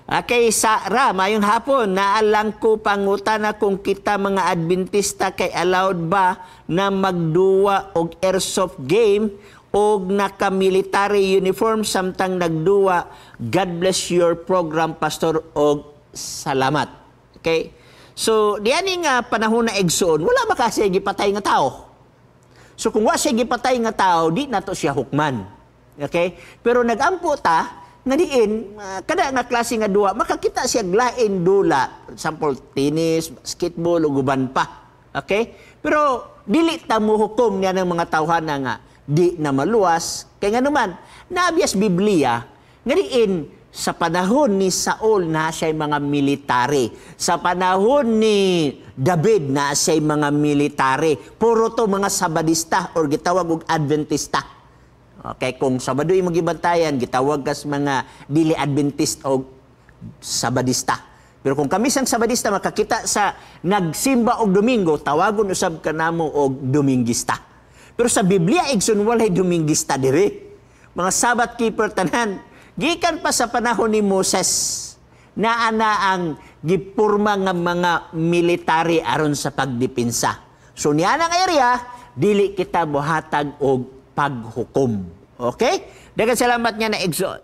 Okay, Sara, mayong hapon, naalang ko pangutana kung kita mga Adventista kay allowed ba na magduwa og airsoft game og naka-military uniform samtang nagduwa. God bless your program, Pastor, og salamat. Okay? So, diani nga panahon na, igsoon, wala ba kasi gipatay nga tao? So kung wa siya gipatay nga tao, di nato siya hukman. Okay? Pero nagampo ta nga diin kada nga klase nga duwa makakita siya lain dula, example tennis, basketball ug uban pa. Okay? Pero dili ta mo hukom niya ng mga tawhana nga di na maluwas kay nganuman naabiyas Biblia nga diin sa panahon ni Saul na siya'y mga military. Sa panahon ni David na siya'y mga military. Puro to mga Sabadista or gitawag og Adventista. Okay, kung Sabado imong gibantayan, gitawag kas mga dili Adventist o Sabadista. Pero kung kami sang Sabadista makakita sa nagsimba og Domingo, tawagon usab kanamo og Domingista. Pero sa Biblia, igsoon, walay Domingista diri. Mga Sabbath keeper tanan. Gikan pa sa panahon ni Moses, naa na ang gipurma nga mga military aron sa pagdepinsa. So niya nga area, dili kita mohatag og paghukom. Okay? Daghang salamat nga na, igsoon.